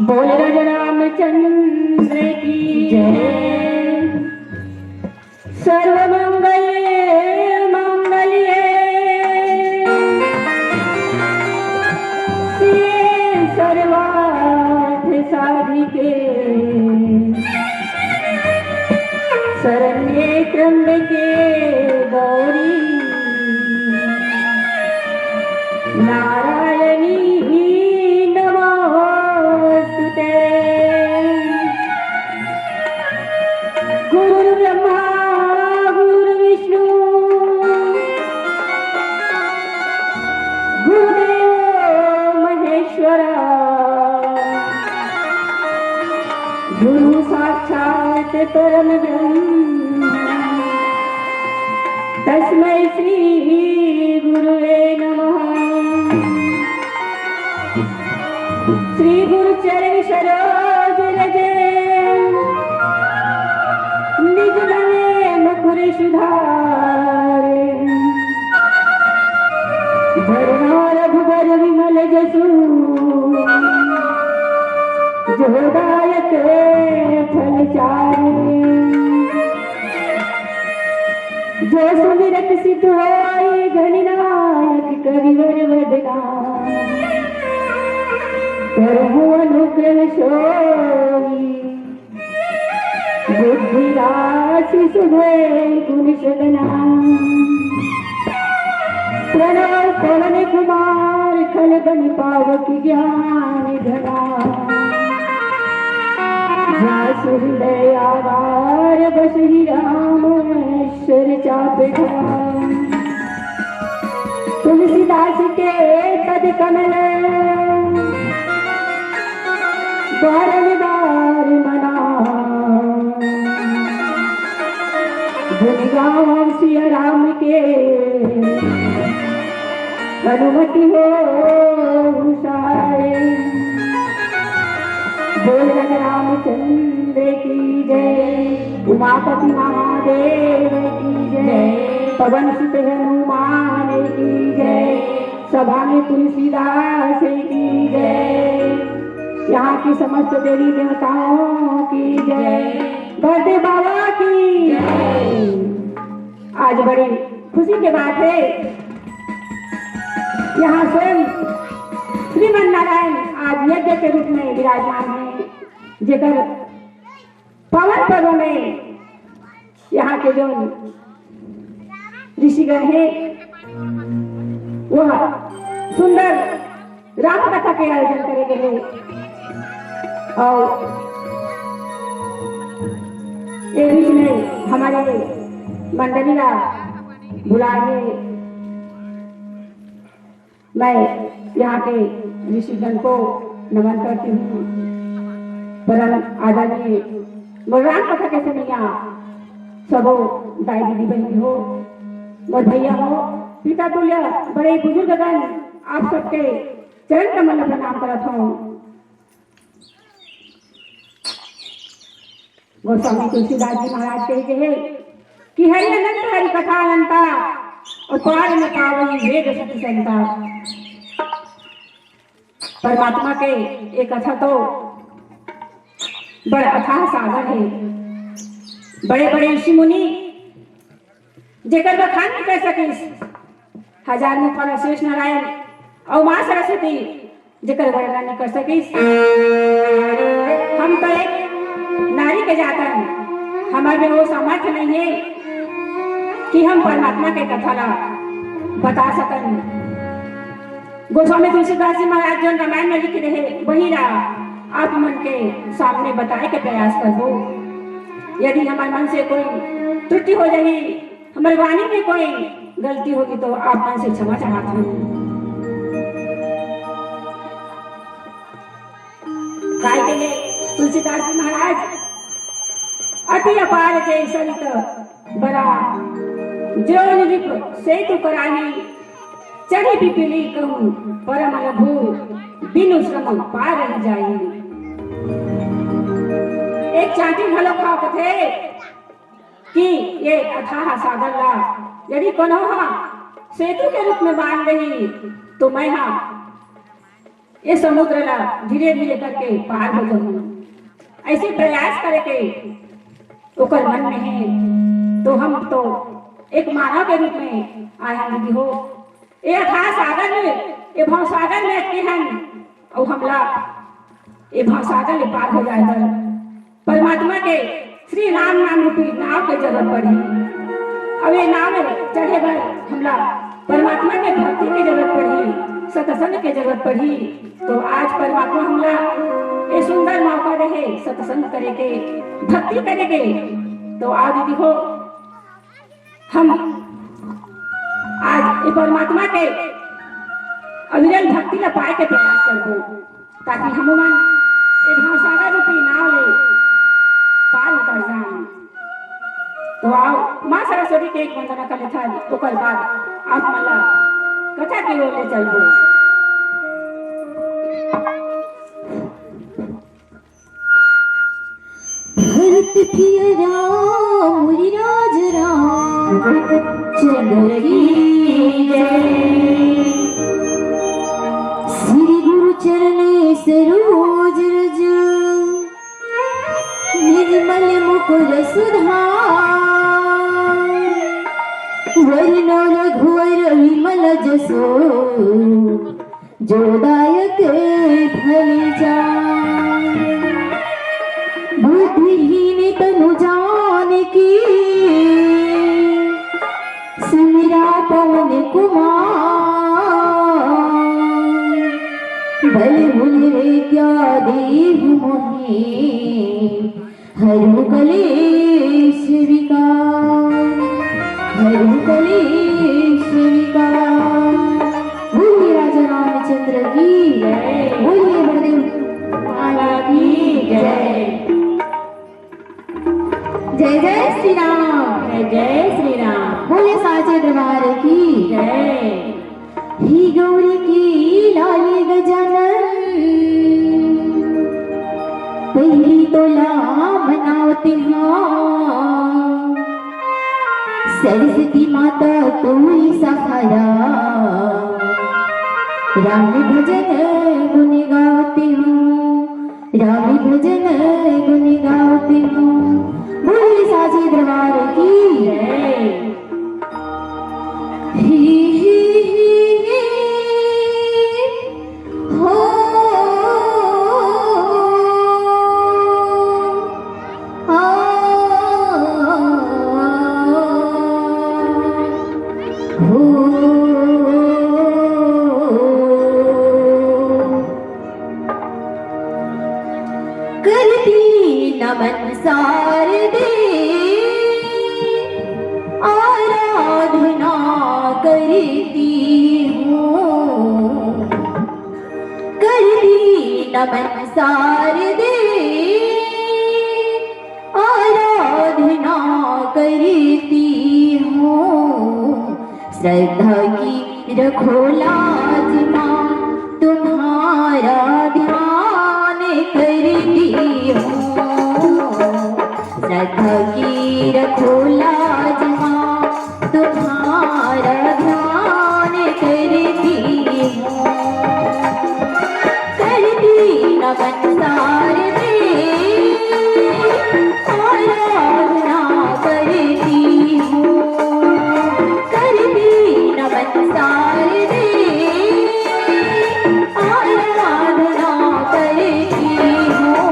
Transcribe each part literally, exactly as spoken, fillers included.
बोल राजा रामचंद्र की जय। सर्वमंगल मांगल्ये शिवे सर्वार्थ साधिके शरण्ये त्र्यंबके गौरी नारायणी नमोस्तुते। गुरु ब्रह्मा गुरु विष्णु गुरुदेव महेश्वरा गुरु साक्षात परम ब्रह्म तस्मै श्री गुरुवे नमः। श्री गुरु चरण सरोज रज निज नवे मुकुर सुधारे। वरना रघुबर विमल जसु जो दायक फल चारे। जो सुमिरत सिद्ध होई गणनायक कविवर वदना। करहु अनुग्रह सोई बुद्धि राशि सुभे गुण सदना। प्रणव पवन कुमार खल बन पावक ज्ञान धना। जासु हृदय आधार बसहि राम ईश्वर चाप धाम। तुलसीदास के पद कमल बारंबार मना। गुण गावं सिया राम के हनुमति हो सारे। बोल रामचंद्र की जय, उमापति महादेव की जय, पवन सुत हनुमान की जय। सभा में तुलसीदास की जय। यहाँ की समस्त देवी देवताओं की जय। बड़े बाबा की जय। आज बड़ी खुशी की बात है, यहाँ स्वयं श्रीमन नारायण आज यज्ञ के रूप में विराजमान है, जेकर पावन पर्व में यहाँ के जो ऋषिगण हैं, वह सुंदर राम कथा के आयोजन करे गए हैं। और ये बीच में हमारे मंडली का बुलाए, मैं यहाँ के ऋषिगण को नमन करती हूँ। परम आदरणीय मोर राम कथा के सुनइया सबो दाई दीदी बहन हो, मोर भैया हो, पिता तुल्य बड़े बुजुर्गगण, आप सबके चरण कमल ला प्रणाम करत हूँ। गोस्वामी तुलसीदास जी महाराज कहे गए हैं कि हरि अनंत हरि कथा अनंता, और पार न पावई वेद सत संता। परमात्मा के एक कथा तो बड़ा अथाह सागर है। बड़े बड़े ऋषि मुनि जेकर बखान नहीं कर सकिस, हजार मुखवाला शेष नारायण और माँ सरस्वती जेकर वर्णन नहीं कर सकिस। हम तो एक नारी के जातन, हमारे में वो सामर्थ्य नहीं है कि हम परमात्मा के कथा ला बता सकन। गोस्वामी तुलसीदास जी महाराज जो रामायण में लिख रहे, वही ला आप मन के सामने बताए के प्रयास करबो। यदि हमारे मन से कोई त्रुटि हो जाही, हमारे वाणी में कोई गलती होगी तो आप मन से क्षमा चाहत हूँ। काय के लिए तुलसीदास जी महाराज अति अपार जय संत बड़ा, जो नृप सेतु कराही, चढ़ी पिपीली कहूँ परम लघु, बिनु श्रम पार न जाई। एक चांटी घलो कहा कथे कि ये अथाह सागर ला यदि कोनो हा सेतु के रूप में बांध रही, तो मैं हा ये समुद्र ला धीरे धीरे करके पार हो जाऊँ। ऐसे प्रयास करे के ओकर मन में है, तो हम तो एक मानव के रूप में आए हैं दीदी हो। ये अथाह सागर में, ये भवसागर में अटके हैं, और हमला ये भवसागर ले पार हो जाए बर परमात्मा के श्री राम नाम रूपी नाव के जरूरत पड़ही। अब ये नाव में चढ़े बर हमला परमात्मा के भक्ति के जरूरत पड़ही, सत्संग के जरूरत पड़ही। तो आज परमात्मा हमला ये सुंदर मौका दे हे सत्संग करे के, भक्ति करे के। तो आज देखो, हम आज ये परमात्मा के अविरल भक्ति ला पाए के प्रयास करबो, ताकि हमन ये भवसागर रूपी नाव ले पार उतर जान। तो आओ, माँ सरस्वती के एक वंदना कर लेथन, ओकर बाद आप मन ला कथा के ओर ले चलबो। भरत प्रिय राम मुनिराज रामचंद्र की जय। श्री गुरु चरण सरोज रज, निर्मल मुकुर सुधार। वरनउँ रघुवर विमल जसु, जो दायक फल जान। बुद्धिहीन तनु जानिके, सुमिरा पवन कुमार। बल बुद्धि विद्या देहु मोहि, हरहु कलेश विकार, हरहु कलेश विकार। बोलिए राजा रामचंद्र की जय, बोलिए बलदेव माता की जय। जय जय श्री राम, जय जय श्री राम। बोलिए साचे दरबार की जय। हे गौरी के लाल गजानन, पहिली तोला मनावत हँव। सरस्वती माता तू ही सहारा, राम भजन गुण गाती हूँ, राम भजन गुण गाती हूँ। बोलिए साचे दरबार की जय। ही, ही, ही, ही, हो, आ, हो। करती नमन शारदे, आराधना करती हूँ। करती नमन शारदे, आराधना करती हूँ। श्रद्धा की रखो लाज माँ, तुम्हारा ध्यान करती हूँ। श्रद्धा की रखो लाज माँ, तुम्हारा ध्यान करती हूँ। करती नमन शारदे, आराधना करती हूँ। करती नमन शारदे, आराधना करती हूँ।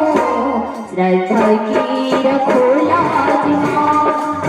श्रद्धा की रखो लाज माँ,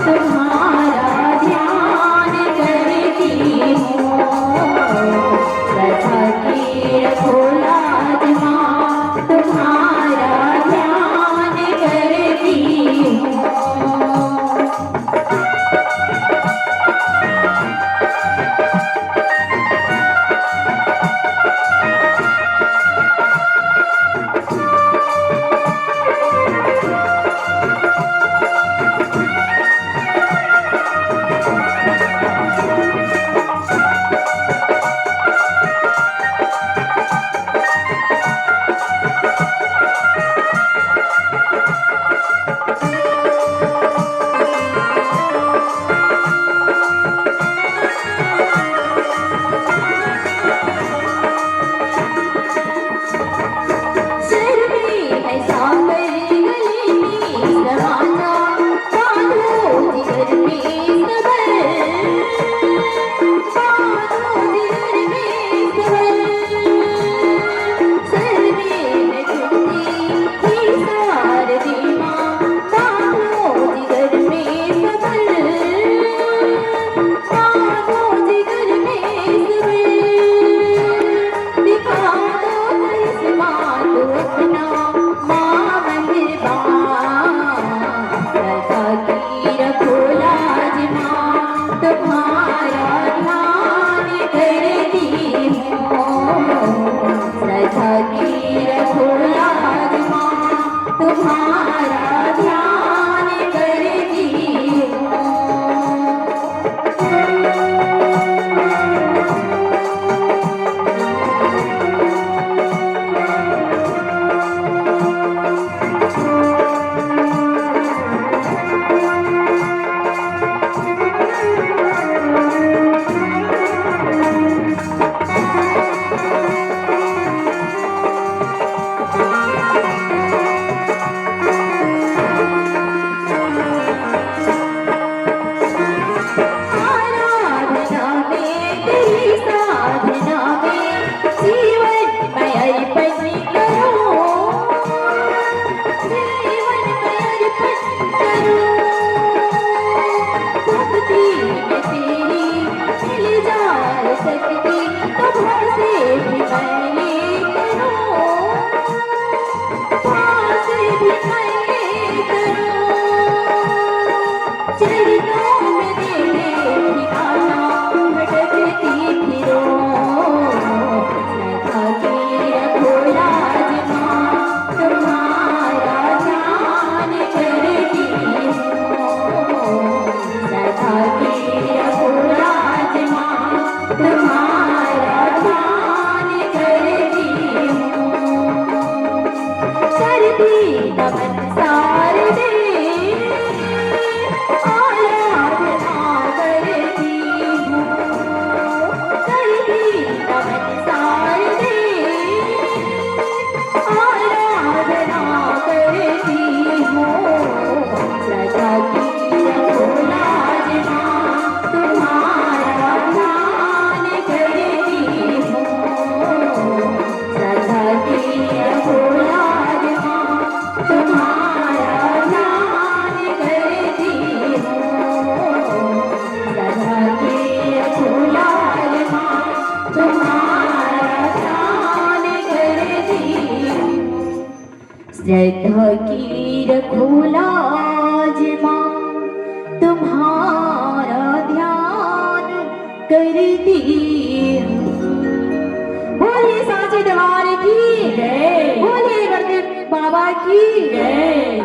दरबार की जय। भोले गणपति बाबा की जय।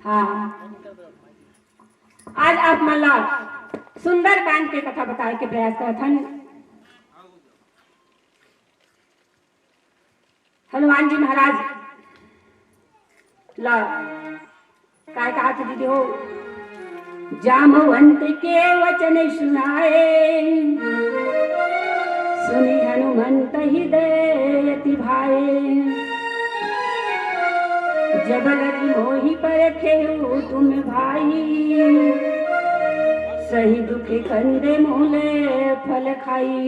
हाँ, आज आप मन ला सुंदरकांड के कथा बताए के प्रयास करत हन। हनुमान जी महाराज ला काय कहा थे दीदी हो? जामवंत के वचन सुनाए, सुनि हनुमंत हृदय अति भाए। जब लगी मोहि परखेउ तुम भाई, सही दुख कंद मूल फल खाई।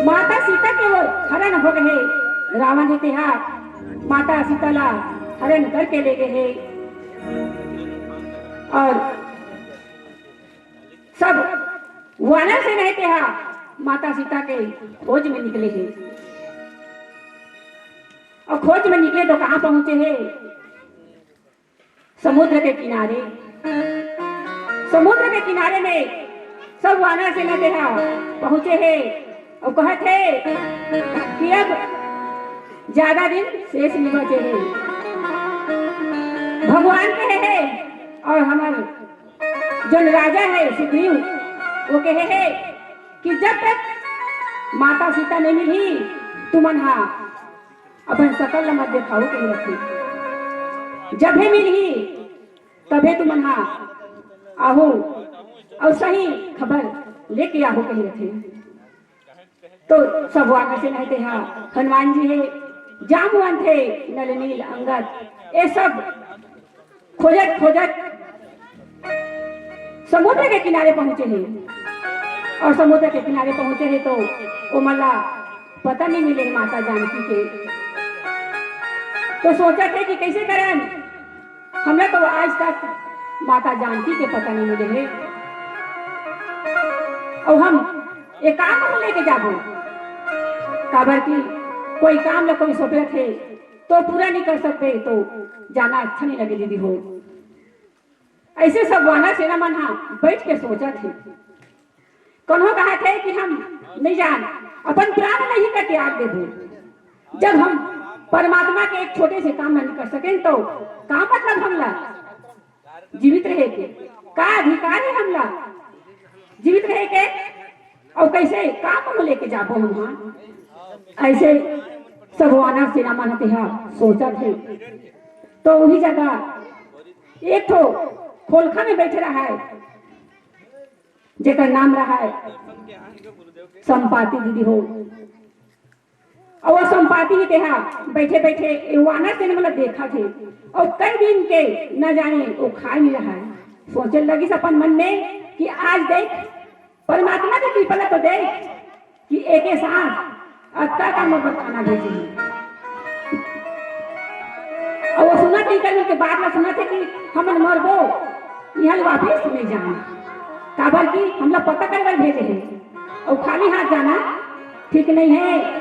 माता सीता के वो हरण हो गए, रावण हे तेहा माता सीता ला हरण करके ले गए हे। और सब वानर सेना हे तेहा माता सीता के खोज में निकले हे। और खोज में निकले तो कहाँ पहुंचे हे? समुद्र के किनारे। समुद्र के किनारे में सब वानर सेना तेहा पहुंचे हे और कहत हे कि अब ज्यादा दिन शेष नहीं बचे हे। भगवान कहे हे और हमर जोन राजा हे सुग्रीव, वो कहे हे कि जब तक माता सीता नहीं मिली, तुमन हा अपन सकल ल मत देखाहू कहि रथे। जब हे मिलही, तभे तुमन हा आहू अउ सही खबर लेके आहू कहि रथे। तो सब वानर सेना हे तेहा हनुमान जी हे, जामवंत हे, नल नील अंगद, ये सब खोजत खोजत समुद्र के किनारे पहुंचे हे। और समुद्र के किनारे पहुंचे हे तो ओमन ला पता नहीं मिले माता जानकी के। तो सोचत हे कि कैसे करन, हमला तो आज तक माता जानकी के पता नहीं मिले हे। और हम ये काम हम लेके जाबो, काबर कि कोई काम ला कोई सौंपे थे तो पूरा नहीं कर सकते, तो जाना अच्छा नहीं लगे दीदी हो। ऐसे सब वानर सेना मन हा बैठ के सोचत हे। कोनो कहा थे कि हम नहीं जान, अपन प्राण नहीं का त्याग देबो। जब हम परमात्मा के एक छोटे से काम नहीं कर सके तो का मतलब हमला जीवित रहे के? का अधिकार हे हमला जीवित रहे के? और कैसे का कोनो लेके जाबो हम? हाँ, ऐसे सब वानर सेना मन तेहा सोचत हे। तो वही जगह एक ठो खोलखा में बैठे रहा है, जेकर नाम रहा है संपाति दीदी हो। और वो संपाति ही तेहा बैठे बैठे ये वानर सेना मन ला देखत हे। और कई दिन के न जाने वो खाए नहीं रहा है। सोचे लगिस अपन मन में कि आज देख परमात्मा के कृपा ला तो देख कि एके साथ अतका का मोर बर खाना भेजे हे। और वो सुनत हे, एकर मन के बात ला सुनत हे कि हमन मरबो, इहाँ ले वापिस नहीं जाना, काबर कि हमला पता करे बर भेजे हे, और खाली हाथ जाना ठीक नहीं है।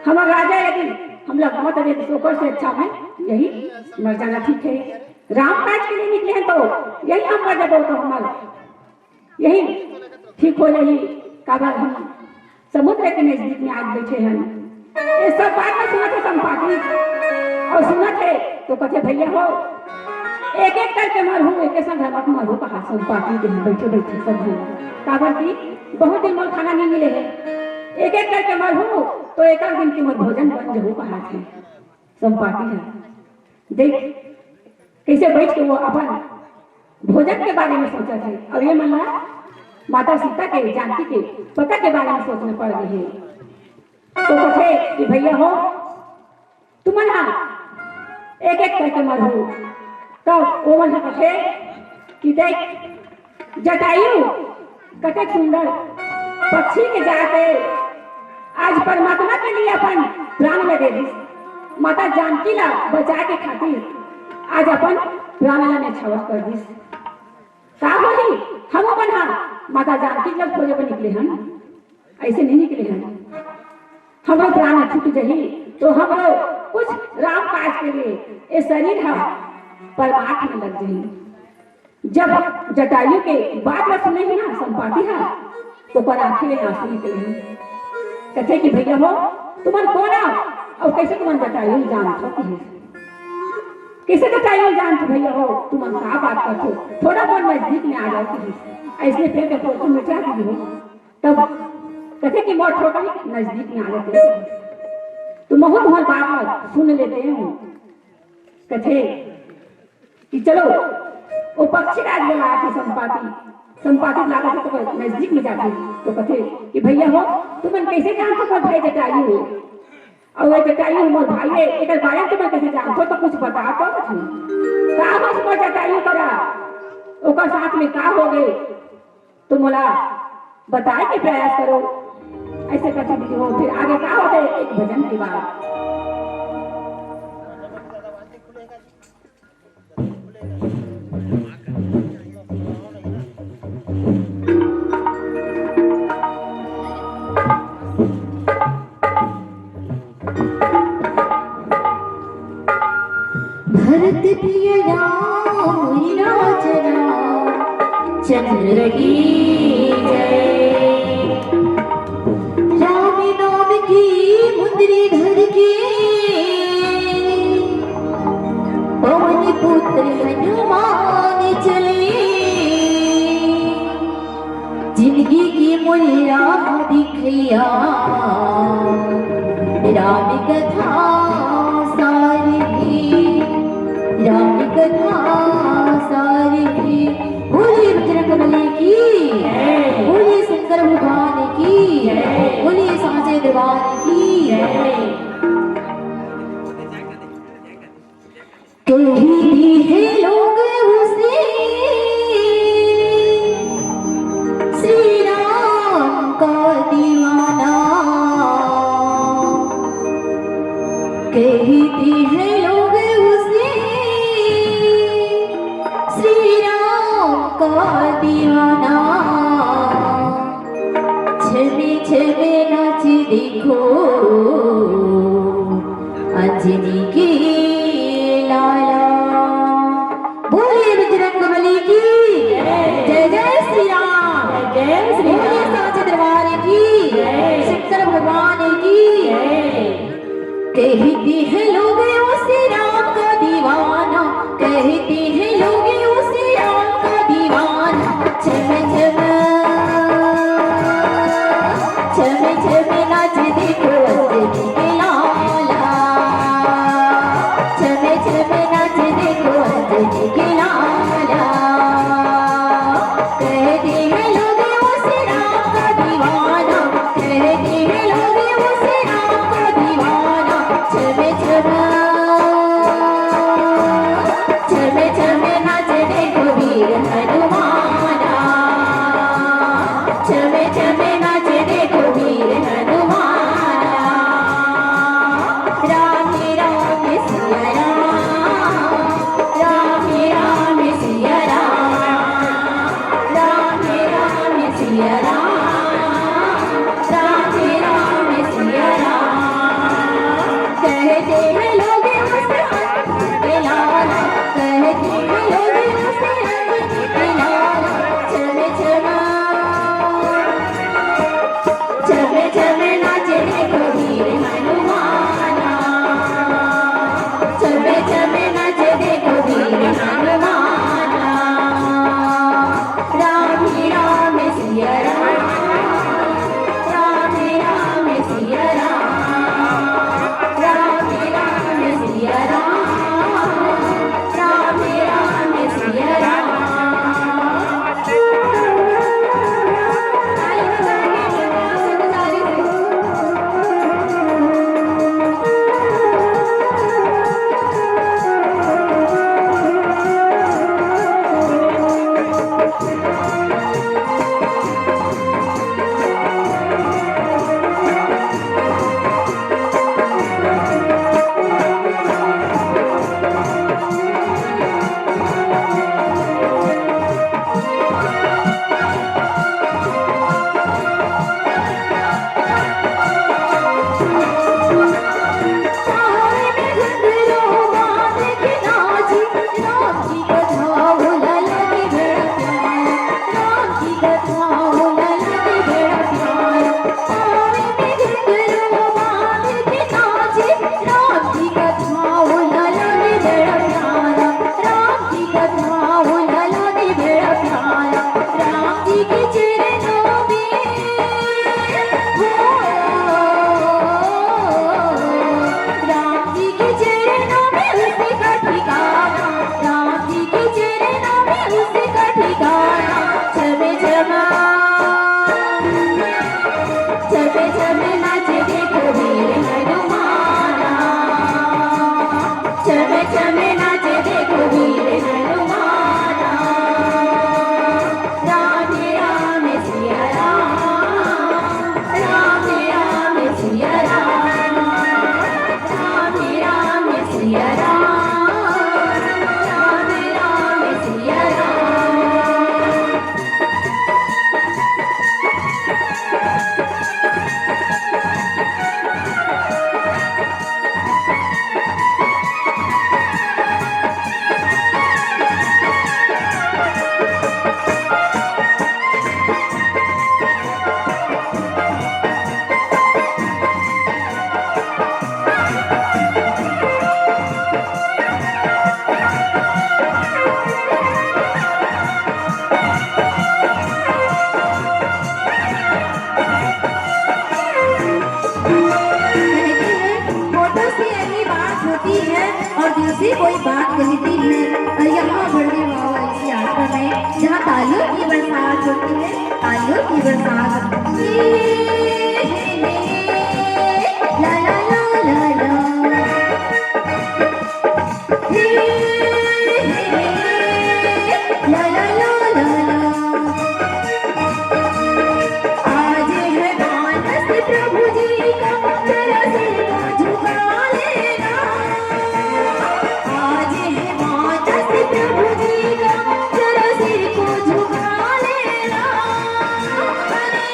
हमर राजा यदि हमला मौत दे दे, तो ओकर से अच्छा है यही मर जाना ठीक है। राम काज के लिए निकले हैं तो यही हम मर जाबो तो हमर यही ठीक हो जाही, काबर हम समुद्र के नजदीक में आज बैठे हैं। ये सब बात में सुनत हे संपाति, और सुनत हे तो कहथे, "भैया हो, एक एक करके मरहूँ, एके संग मत मरहूँ," कहा संपाति के बैठे बैठे सब झन। काबर कि बहुत दिन मोर खाना नहीं मिले है, एक एक करके मरहूँ तो एक आध दिन के मोर भोजन बन जहू कहा थे संपाति है। देख, कैसे बैठ के वो अपन भोजन के बारे में सोचत हे, और ये मन ला माता सीता के, जानकी के पता के बारे में सोचने पड़ गए हे। तो कथे कि भैया हो, तुमन हा एक एक करके मरहू। तब वो मन हा कथे कि देख, जटायु कतेक सुंदर पक्षी के जात हे, आज परमात्मा के लिए अपन प्राण ल दे दिस, माता जानकी ला बचाए के खातिर आज अपन प्राण ला न्यौछावर कर दिस। का होही, हमू मन हा माता जानकी ला खोजे बर निकले हन, ऐसे नहीं निकले हन। हमरो प्राण छूट जही तो हमरो कुछ राम काज के लिए ये शरीर हा परमार्थ में लग जाही। जब जटायु के बात ला सुने हे ना संपाति हा, तो ओकर आँखी ले आँसू निकले हे। कथे कि भैया हो, तुमन कोन आव अउ कइसे तुमन जटायु जानथो कहिस। कइसे जटायु जानथो भैया हो, तुमन का बात करथो, थोड़ा मोर नजदीक में आ जाव कहिस। अइसने फेर के फोटो मिटा दी हो। तब कथे कि मोर थोड़ा नजदीक में आ जाव कहिस। तो महूँ तुम्हर बात ला सुन लेते हँव। कथे कि चलो, वो पक्षीराज बोलाथे संपाति, संपाति लागत हे तो नजदीक में जाथे, तो कथे कि भैया हो, तुमन कइसे जानथो मोर भाई जटायु हे? अउ ये जटायु मोर भाई हे, एकर बारे में तुमन कइसे जानथो, तो कुछ बता तो कथे। का होइस मोर जटायु करा, ओकर साथ में का हो गे? तो मोला बताए के प्रयास करो। अइसे करके दीदी हो, फिर आगे का होथे एक भजन के बाद। भरत प्रिय राम राज राम चंद्र की जय। राम नाम की मुंदरी धर के पवन पुत्र हनुमान चले। जिंदगी के मोला राह दिखइया, राम कथा सार हे, राम कथा सार हे। बोलिए बजरंग बली की, बोलिए शंकर भगवान की, बोलिए साचे दरबार की। कहती है लोग उसे श्री राम का दीवाना। कहती है लोग उसे श्री राम का दीवाना। छमे छमे नाच देखो अंजनी के लाला। बोलिए बजरंग बली की जय, जय श्री राम। जय श्री बोलिए राम। साचे दरबार की जय। शंकर भगवान की जय। कहती है लोग उसे राम का दीवाना, कहती है लोग उसे राम का दीवाना। छम छम, छम छम नाच देखो अंजनी के लाला। छम छम नाच देखो अंजनी के लाला। कहती है लोग उसे राम का दीवाना, कहती है लोग उसे राम का दीवाना। छम छम छम छम नाचे देखो वीर हनुमाना, छम छम नाचे देखो वीर हनुमाना। राम राम सिया राम, राम राम सिया राम, राम राम सिया राम, राम राम सिया राम। फोटो से यही बात होती है और दिल से कोई बात कहती है। यहाँ भरने वाला इसी आश्रम में, जहाँ तालियों की बरसात होती है, तालियों की बरसात। ला, ला, ला, ला, ला। ला, ला, ला, ला, ला। आज है मानस प्रभु जी का, जरा सिर को झुका लेना। आज है मानस प्रभु जी का, जरा सिर को झुका लेना। अरे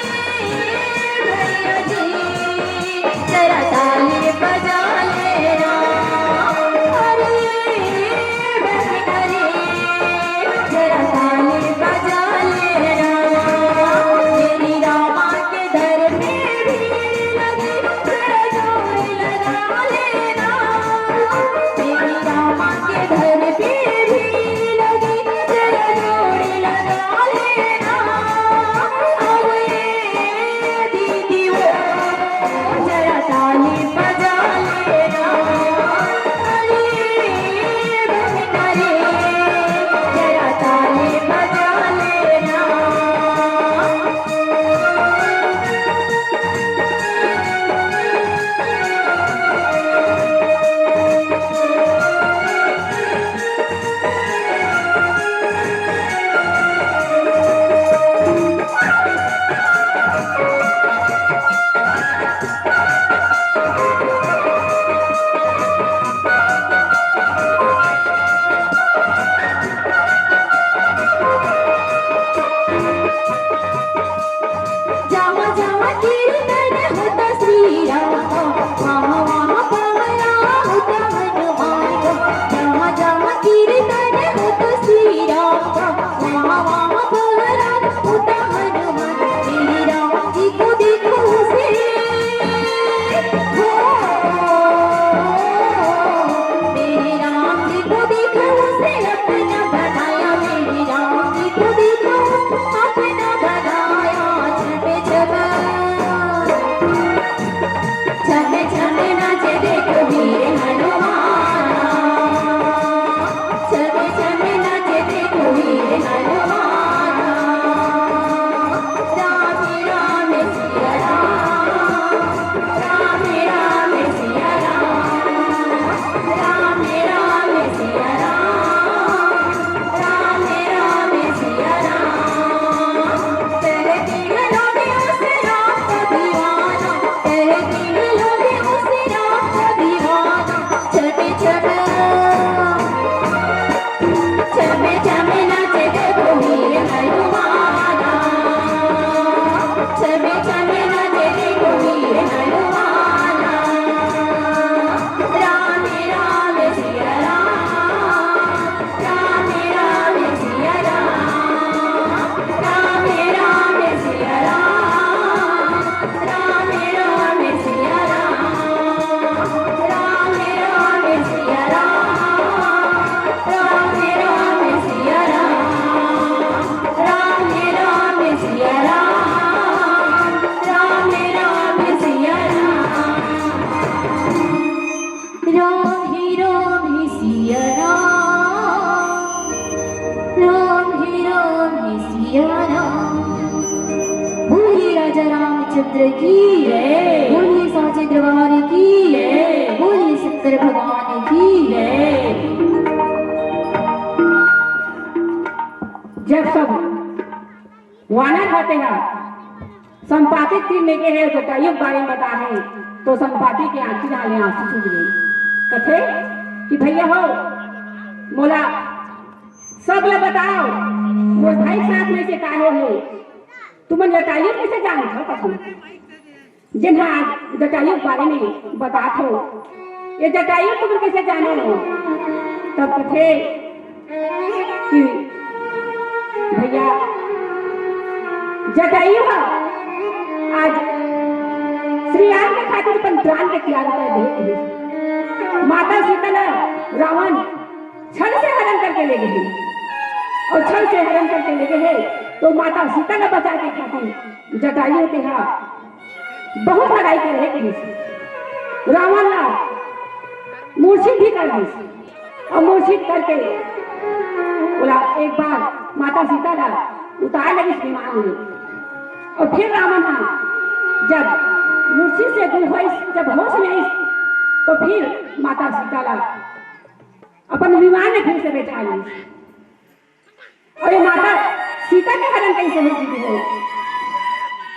की जय। बोलिए साचे दरबार की जय। बोलिए शंकर भगवान की जय। जब सब वानर होते हैं, संपाति तीर लेगे हे, जटायु के बारे में बता हे, तो संपाति के आंखी डाले आंसू छूट गए। कथे कि भैया हो, मोला सब ला बताओ, मोर भाई साथ में से काहे हो? तुमन जटायु कैसे जानत हो कथन? जेन हा जटायु के बारे में बतात हो, ये जटायु तुमन कैसे जाने हो? तब कथे कि भैया, जटायु हा आज श्री राम के खातिर अपन प्राण के त्याग कर दे। माता सीता ला रावण छल से हरण करके ले गए, और छल से हरण करके ले गए, तो माता सीता ला बचाए के खातिर जटायु के हा बहुत लड़ाई करे हे करिस। रावण ला मूर्छित भी कर दिस, और मूर्छित करके बोला, एक बार माता सीता ला उतार लगिस विमान में, और फिर रावण हा जब मूर्छित से दूर होइस, जब होश में आइस, तो फिर माता सीता ला अपन विमान में फिर से बैठा लिस। और ये माता सीता के हरण कैसे हो चुकी है?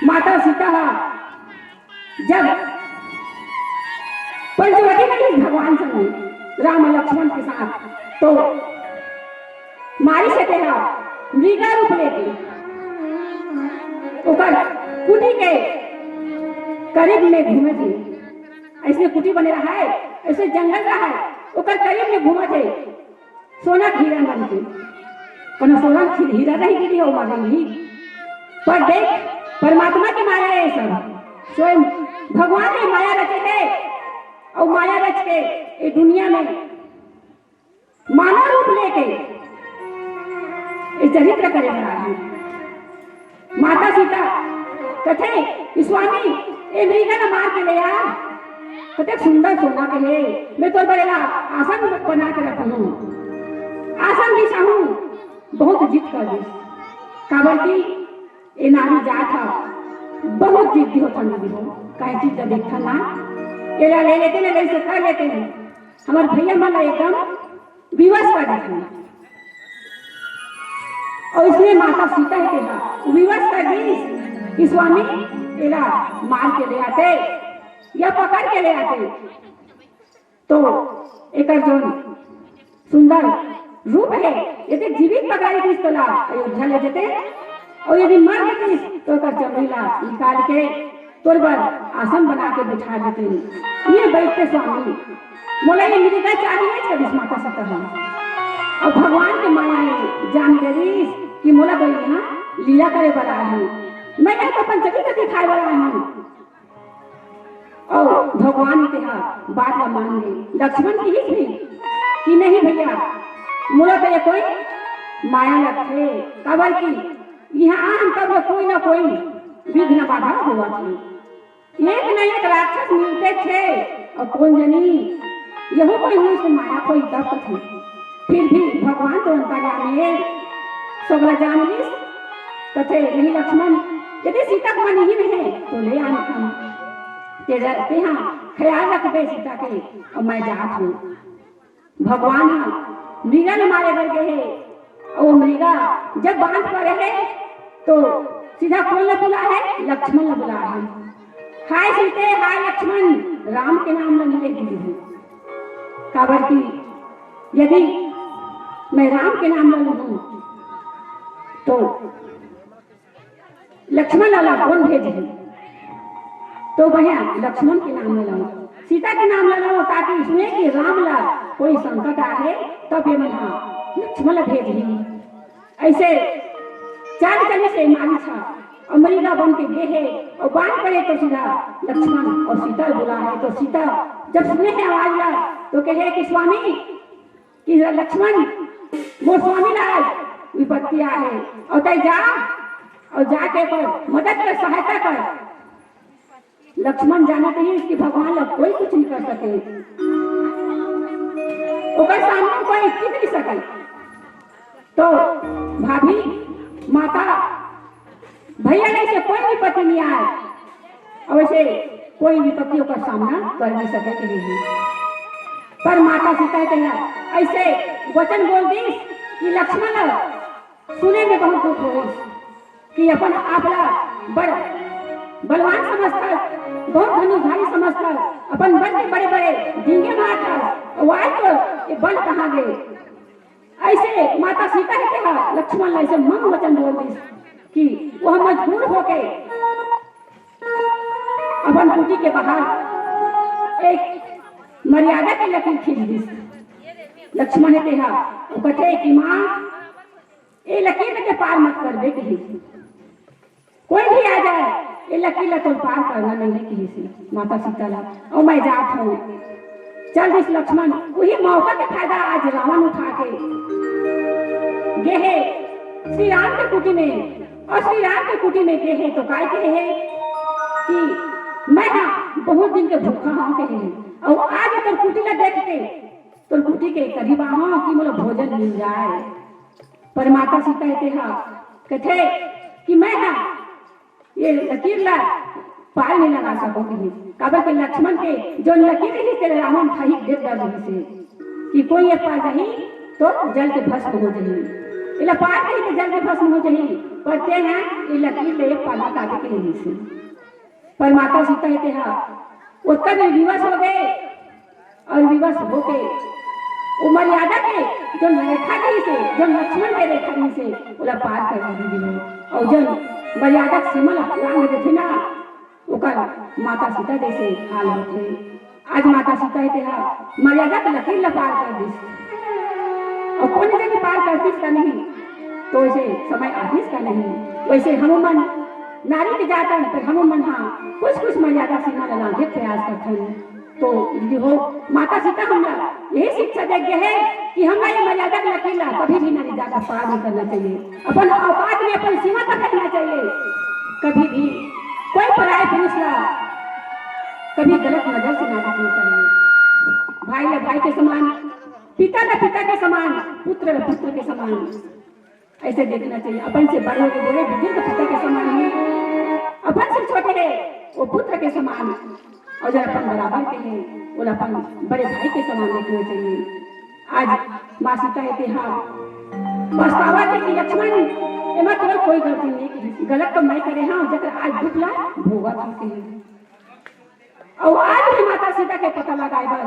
माता सीता हा जब पंचवटी में थी भगवान संग राम लक्ष्मण के साथ, तो मारिस हे तेहा मृगा रूप लेके ओकर कुटी के करीब में घूमे थे। ऐसे कुटी बने रहा है, ऐसे जंगल रहा है, ओकर करीब में घूमे थे। सोना के हीरा मन के, कोनो सोना के हीरा नहीं गिरी हो मारे ही। पर देख, परमात्मा के माया है सब। स्वयं भगवान ने माया रचे हे, और माया रच के ये दुनिया में मानव रूप लेके ये चरित्र करे बना है। माता सीता कथे कि स्वामी, ए मृगा ला मार के ले आ। कतेक सुंदर सोना के हे, मैं तोर बर एला आसन बना के रखहूं, आसन बिछाहूं। बहुत जिद कर दिस, काबर कि ए नारी जात हा बहुत जिद्दी होत हन दीदी हो, काहे चीज ला देखथन ना, एला ले लेते ना, ऐसे कर लेते हैं। हमर भैया मन ला एकदम विवश कर देथे। और इसलिए माता सीता हे तेहा विवश कर दिस कि स्वामी, एला मार के ले आते या पकड़ के ले आते, तो एकर जोन सुंदर रूप हे, यदि जीवित पकड़ाई दिस तोला अयोध्या ले जेते, और यदि मर जतिस तो एकर चमड़ी ला निकाल के तोर बर आसन बना के बिठा देते। ये बैठते स्वामी, मोला ये मृगा चाहिए, करिस माता सीता हा। और भगवान के माया हे, जान डरिस कि मोला तो यहाँ लीला करे बर आए हन, मैं यहाँ तो पंचवटी दिखाए बर आए हन। और भगवान तेहा बात ला मान ले। लक्ष्मण कहिस भी कि नहीं भैया, मोला तो ये कोई माया लगथे, काबर कि यहाँ आन तब ले कोई ना कोई विघ्न बाधा होवत हे। एक न एक राक्षस मिलते थे, और कोन जनी यहू कोई हुई से माया कोई तब थे। फिर भी भगवान तो अंतर्यामी हे, सब ला जान लिस। कथे, "नहीं लक्ष्मण, यदि सीता के मन इही में हे, तो ले आन हम। ते जा-, तेहा ख्याल रखबे सीता के, और मैं जात हूँ।" भगवान हा मृगा ल मारे बर गे हे, अउ वो मृगा जब बांध परे हे, तो सीधा कोन ल बुला हे? लक्ष्मण ल बुला हे। हाय सीते, हाय लक्ष्मण, राम के नाम ल नइ लेहू। काबर कि यदि मैं राम के नाम ल लूहूं, तो लक्ष्मण ला कोन भेजही? तो भैया, लक्ष्मण के नाम ल लव, सीता के नाम ल लव, ताकि सुने कि राम ला कोई संकट आहे, तब ये मन हा लक्ष्मण ला भेजही। ऐसे चाल चलिस हे मारिच हा, अउ मृगा बन के गे हे, अउ बांध परे तो सीधा लक्ष्मण अउ सीता ल बुला हे। तो सीता जब सुने हे आवाज ला, तो कहे कि स्वामी, कि लक्ष्मण, मोर स्वामी ला आज विपत्ति आहे, अउ तैं जा, अउ जाके ओकर मदद कर, सहायता कर। लक्ष्मण जानत रहिस कि भगवान ला कोई कुछ नहीं कर सके, ओकर सामने कोई टिक नहीं सके। तो भाभी, माता, भैया ला ऐसे कोई विपत्ति नहीं आए। अउ ऐसे कोई विपत्ति ओकर सामना कर नहीं सके के लिए। पर माता सीता के ह ऐसे वचन बोल दिस कि लक्ष्मण ला सुने में बहुत दुख होइस कि अपन आप ला बड़ बलवान समझथस, बहुत धनुषधारी समझथस, अपन बल के बड़े-बड़े डींगे मारथस, अउ आज तो ये बल कहाँ गे? ऐसे माता सीता के ह लक्ष्मण ला ऐसे मन वचन बोल दिस कि वह मजबूर होके अपन कुटी के बाहर एक मर्यादा के लकीर खींच दिस। लक्ष्मण हे तेहा, वो कथे कि माँ, ये लकीर के पार मत कर दे कही। कोई भी आ जाए, ये लकीर ला तो पार करना नहीं है कही से माता सीता ला। और मैं जात हूँ। चल दिस लक्ष्मण, वही मौका के फायदा आज रावण उठा के गे हे श्री राम के कुटी में, और श्री राम के कुटी में गे हे तो काय कहे हे कि मैं हा बहुत दिन के भूखा हूँ कहे हे, और आज तोर कुटी ला देख के, तोर कुटी के करीब आऊँ कि मोला भोजन मिल जाए। पर माता सीता हे तेहा कथे कि मैं हा ये लकीर ला पार नहीं लगा सको कही, काबर के लक्ष्मण के जो लकीर रही तेरे रावण था ही देख डर रही से कि कोई ये पार जाही तो जल के भस्म हो जाही, इला पार कही तो जल के भस्म हो जाही, पर ते ना ये लकीर ले पार काटे के रही से। पर माता सीता हे तेहा ओतका में विवश हो गे, और विवश होके वो मर्यादा के जो रेखा रही से, जो लक्ष्मण के रेखा रही से, ओला पार कर दी दीदी हो। और जो मर्यादा के सीमा ला लांघ देथे ना, ओकर माता सीता जैसे हाल होथे। आज माता सीता हे तेहा मर्यादा के लकीर ला पार कर दिस। और कोन जनी पार करतिस का नहीं, तो ऐसे समय आतिस का नहीं। वैसे हम मन नारी के जातन, पर हम मन हा कुछ कुछ मर्यादा सीमा ला लांघे प्रयास करथन। तो दीदी हो, माता सीता हमला यही शिक्षा दे गे हे कि हमला ये मर्यादा के लकीर ला कभी भी नारी जात पार नहीं करना चाहिए। अपन औकात में, अपन सीमा तक रहना चाहिए। कभी भी कोई पराये पुरुष ला कभी गलत नजर से ना देखना चाहिए। भाई ला भाई के समान, पिता ला पिता के समान, पुत्र ला पुत्र के समान, ऐसे देखना चाहिए। अपन से बड़े के बड़े, बुजुर्ग पिता के समान है, अपन से छोटे है वो पुत्र के समान, और जो अपन बराबर के है वो अपन बड़े भाई के समान देखना चाहिए। आज माँ सीता हे तेहा पछतावत हे कि लक्ष्मण, एमा तोर कोई गलती नहीं, गलत तो मैं करे हूँ, जेकर आज दुख ला भोगत हूँ कही। और आज भी माता सीता के पता लगाए बर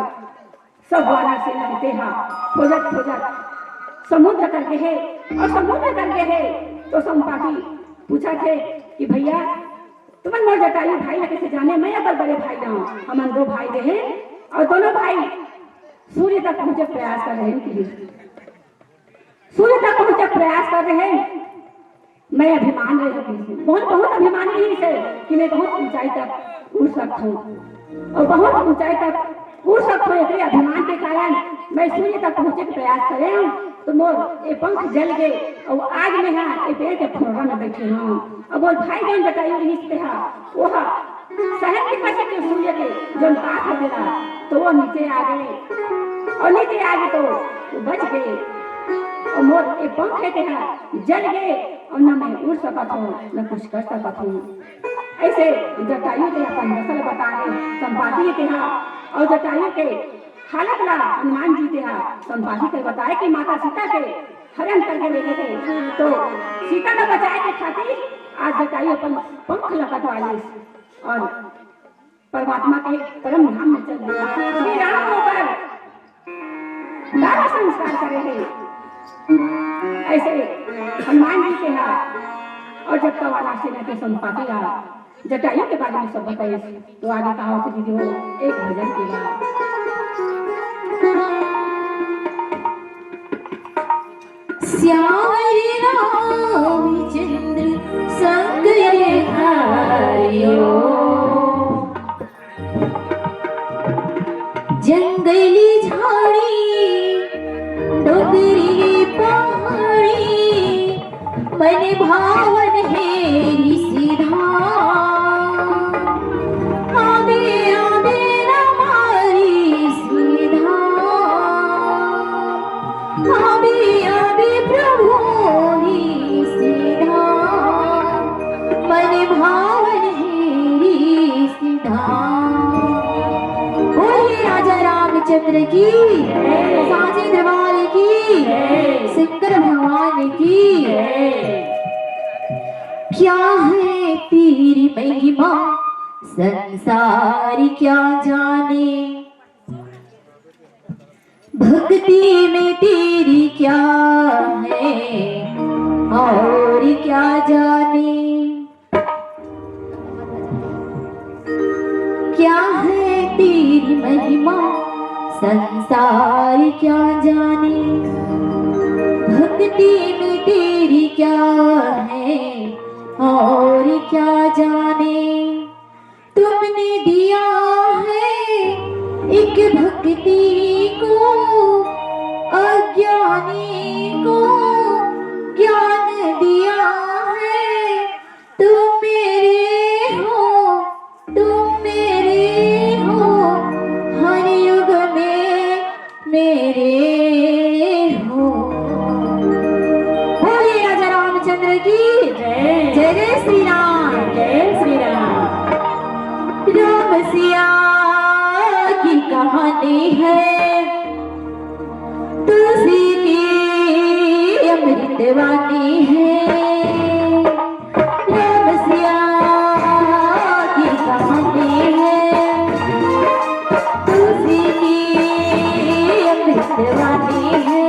सब वानर सेना के तेहा खोजत खोजत समुद्र कर गे हे, और समुद्र कर गे हे तो संपाति पूछत हे कि भैया, तुमन मोर जटायु भाई ला कैसे जाने? मैं अब्बड़ बड़े भाई हूँ, हमन दो भाई रहे, और दोनों भाई सूर्य तक पहुँचे प्रयास कर रहे हैं कि सूर्य तक पहुँचे प्रयास कर रहे हैं। मैं अभिमान रहे हूँ, बहुत, बहुत अभिमानी रहिस हे कि मैं बहुत ऊंचाई तक उड़ सकता हूँ, और बहुत ऊंचाई तक उड़ सकता हूँ। एकरे अभिमान के कारण मैं सूर्य तक पहुँचे के प्रयास करे हूँ, तो मोर ये पंख जल गए, और आज मैं हा ये पेड़ के खोंड़ा में बैठे हूँ। अब मोर भाई जौन जटायु रहिस तेहा, वो हा सहन नहीं कर सके सूर्य के जौन ताप हे तेला, तो वो नीचे आ गए, और नीचे आ गए तो वो बच गए, और मोर ये पंख हे तेहा जल गए, और न मैं उड़ सकत हूँ, न कुछ कर सकत हूँ। ऐसे जटायु के अपन नस्ल बताए संपाति हे तेहा, और जटायु के हालत ला हनुमान जी तेहा संपाति के बताए कि माता सीता के हरण करके ले गए थे, तो सीता ला बचाए के खातिर आज जटायु अपन पंख ला कटवा लिस, और परमात्मा के परम धाम में चल दिया। श्री राम ओकर दाह संस्कार करे हे। ऐसे हनुमान जी के हा, और जब तब वानर सेना के संपाति ला जटायु के बारे में सब बताइस, तो आगे कहा होथे दीदी हो, एक भजन के बाद। श्याम रामचंद्र संग ये धारियो। जंगली झाड़ी डोंगरी पहाड़ी, मन भावन हे ऋषिधाम। आवे आवे रामा ऋषिधाम, आवे आवे प्रभु ऋषिधाम, मन भावन हे ऋषि चंद्र की, साचे दरबार की, शंकर भगवान की। क्या है तेरी महिमा, संसार क्या जाने, भक्ति में तेरी क्या है, और क्या जाने। क्या है तेरी महिमा, संसार क्या जाने, भक्ति में तेरी क्या है, और क्या जाने। तुमने दिया है एक भक्ति को, अज्ञानी को ज्ञान दिया है। तुम मेरे हो, तुम मेरे हो, हर युग में मेरे हो। बोलिए राजा रामचंद्र की जय। जय जय श्री राम। जय श्री राम। राम सिया की कहानी है, तुलसी की अमृतवाणी है। राम सिया की कहानी है, तुलसी की अमृतवाणी है।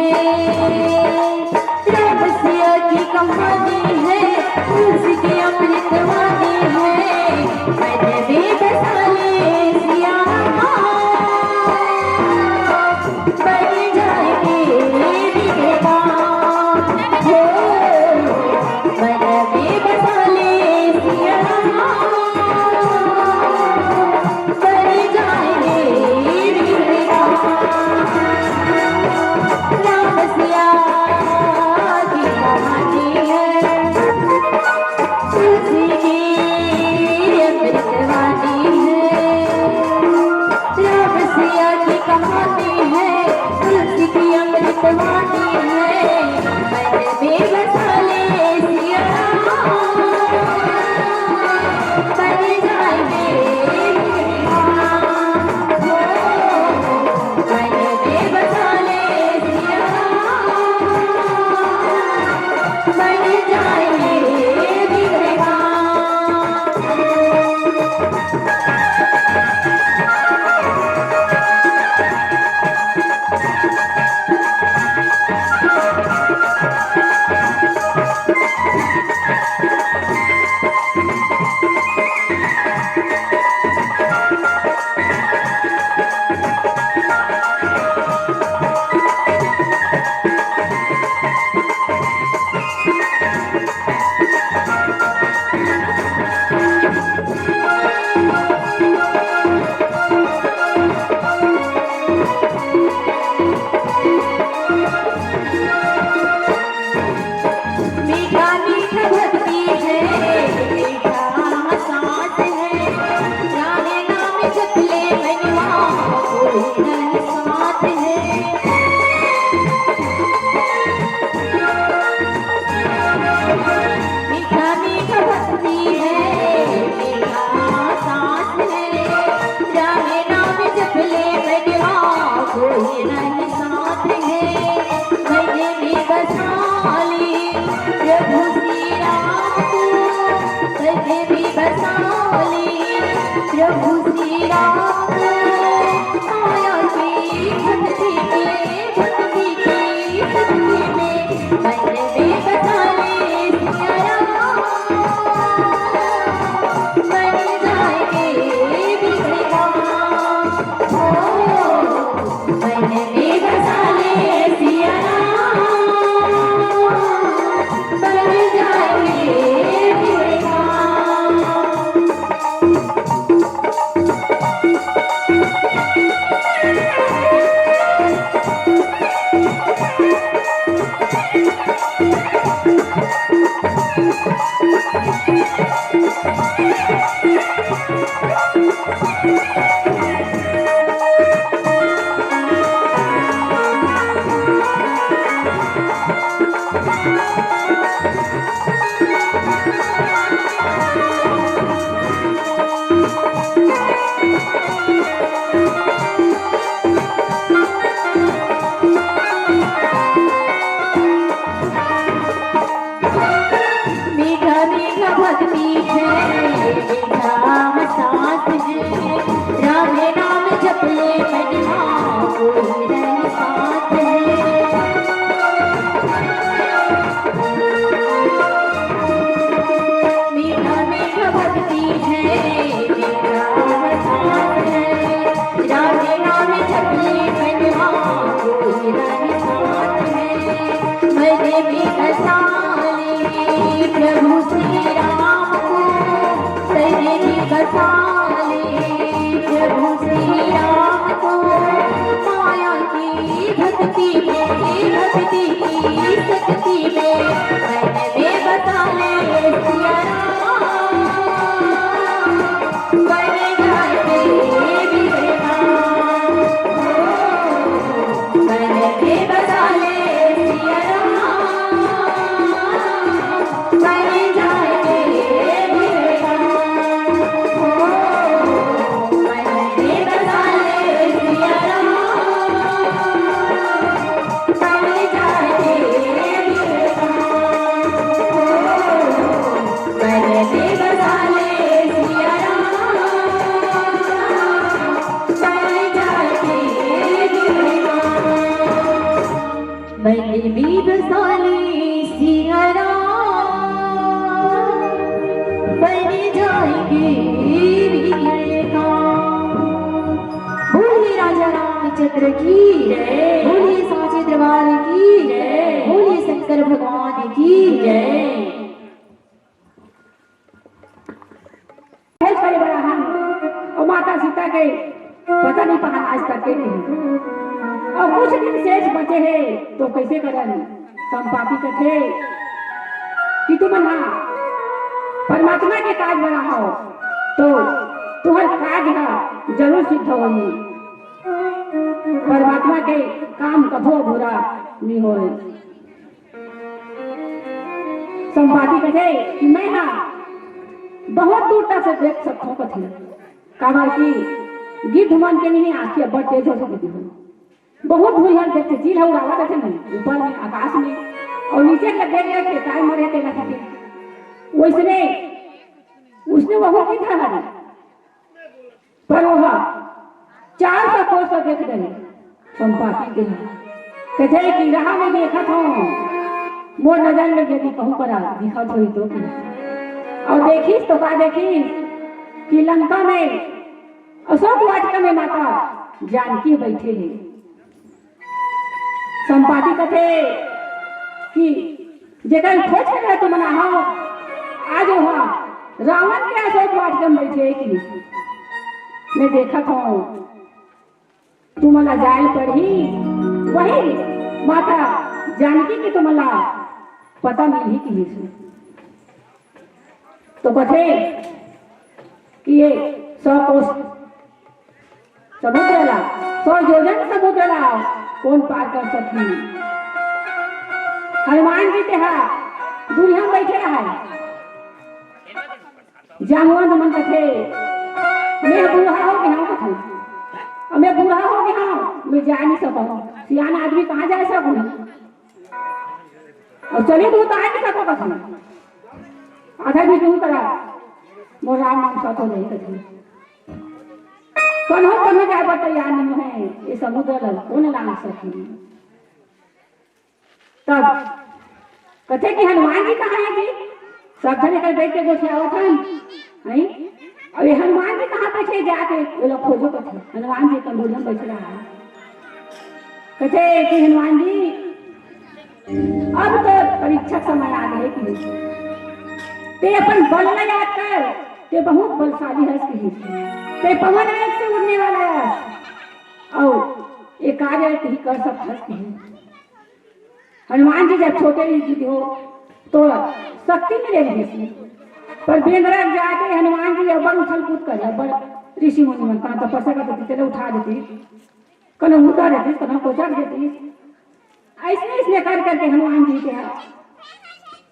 राम सिया की कहानी है, तुलसी की अमृतवाणी है। मन में बसा ले सिया राम। बन जाएंगे विवेकान। हो, मन में बसा ले सिया राम। बन जाएंगे विवेकान। राम सिया की कहानी है, तुलसी की अमृतवाणी है। राम सिया की कहानी है, तुलसी की अमृतवाणी है। मन में बसा ले सिया राम, बन जाएंगे विवेकान। हो, मन में बसा ले सिया राम, बन जाएंगे विवेकान। मीठा मीठा भक्ति है, मीठा सांस है, राधे नाम जप ले मनवा, कोई नहीं साथ है। मीठा मीठा भक्ति है, मीठा सांस है, राधे नाम जप ले मनवा, कोई नहीं साथ है। मन में बसा ले प्रभु श्री राम को, मन में बसा ले प्रभु श्री राम को। माया की भक्ति में, भक्ति की शक्ति में, मन में बसा ले सिया राम। बन जाएंगे विवेकान। हो, मन में बसा ले सिया राम, बन जाएंगे विवेकान। शक्ति में, भक्ति की शक्ति में, मन में बसा ले सिया राम। बन जाए बिरहा, मन में बसा ले सिया राम। बन जाए बिरहा, मन में बसा ले सिया राम। बोलिए राजा रामचंद्र की, बोलिए सांचे दरबार की, बोलिए शंकर भगवान की जय। बहुत बड़े बड़ा हम और माता सीता के पता नहीं कहाँ आज तक के नहीं। और कुछ दिन शेष बचे हैं तो कैसे करन? संपाति कथे कि तुमन हा परमात्मा के काज बना हो तो तुम्हार काज हा जरूर सिद्ध होही। परमात्मा के काम कभो अधूरा नहीं होए। संपाति कथे कि मैं हा बहुत दूर तक से देख सकथों कथे, काबर कि गिद्ध मन के नहीं आँखी अब्बड़ तेज हो सकती हो। बहुत दूर हर देखते, चील ह उड़ावा देखे नहीं, ऊपर में, आकाश में, और नीचे के देख देख के काय मरे तेला खातिर। वैसने उसने वह गिद्ध हरे, पर वह चार सौ कोस तक देख रहे। संपाति के ह कथे कि रहा में देखत हूँ, मोर नजर में यदि कहूँ करा दिखत होई तो की। और देखिस तो का देखिस कि लंका में अशोक वाटिका में माता जानकी बैठे हे। संपाति कथे कि जेकर खोज करे तुमन आहो, आज वहाँ रावण के अशोक वाटिका में बैठे हे कि मैं देखत हूँ, तुमन ला जाए पड़ही, वही माता जानकी के तुमन ला पता मिलही कि यीशु। तो कथे कि ये सौ कोस समुद्र ला, सौ योजन समुद्र ला कौन पार कर सकही? हनुमान जी तेहा दुनिया में बैठे रहा है। जामवंत मन कथे, "मैं बूढ़ा हो गया हूँ," कथे, "अब मैं बूढ़ा हो गया हूँ, मैं जा नहीं सकूँ।" सियान आदमी कहाँ जा सकूँ? और चले तो उतार के सबको कसम। आधा भी क्यों करा? मोर राम नाम सत हो जाए कभी। कन्हो कन्हो जाए पर तैयार नहीं है, ये समुद्र ला कौन लांग सकी? तब कथे कि हनुमान जी कहाँ है जी? सब जने कर बैठ के गोठियावत हन, हैं? और ये हनुमान जी कहाँ बैठे जाके? वो लोग खोजो कथे, हनुमान जी कंडोलिया में बैठ रहा है। कथे कि हनुमान जी, अब तो परीक्षा समय आ गए कि ते अपन बल ला याद कर, ते बहुत बलशाली हस कि ते पवन वेग से उड़ने वाला है, और ये कार्य ते ही कर सकत हस कि। हनुमान जी जब छोटे ही जी हो तो शक्ति मिले रहे थी, पर बेंदरा जाके हनुमान जी अब्बड़ उछल कूद कर, अब्बड़ ऋषि मुनि मन कहाँ तपस्या करते थे, चले उठा देती, कल उतार देती, कल कोचक देती। ऐसने, ऐसने कर करके हनुमान जी के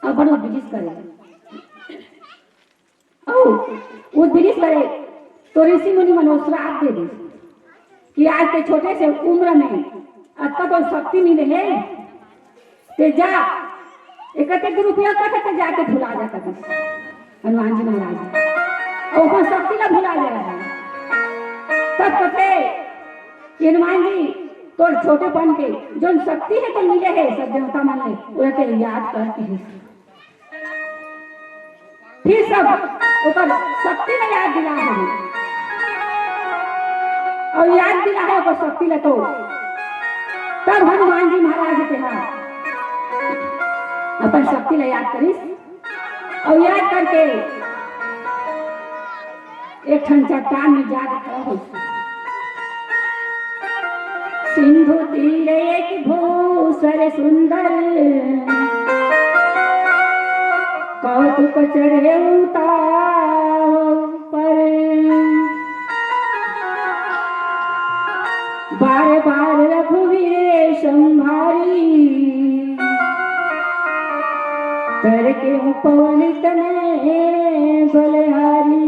अब्बड़ उद्विज करे। और उद्विज करे तो ऋषि मुनि मन श्राप दे दे कि आज के छोटे से उम्र में अतका तो शक्ति मिले है, ते जा, इकतीस रुपया कथे ते जाके भुला जा कथे हनुमान जी महाराज, और ओकर शक्ति ला भुला जा रहा है। तब कथे कि हनुमान जी, तोर छोटेपन के जोन शक्ति है तो मिले है सब देवता मन ले, ओला ते याद कर कहिस। फिर सब ओकर शक्ति ला याद दिला दे, और याद दिला है ओकर शक्ति ला तो तब हनुमान जी महाराज के हा अपन शक्ति ला याद करिस, और याद करके एक ठन चट्टान में जाके खड़ा हो। सिंधु तीर एक अरे सुंदर कौतुक चढ़े उतार पर, बार बार रघुवीर संभारी, करके पवन तनय बलहारी।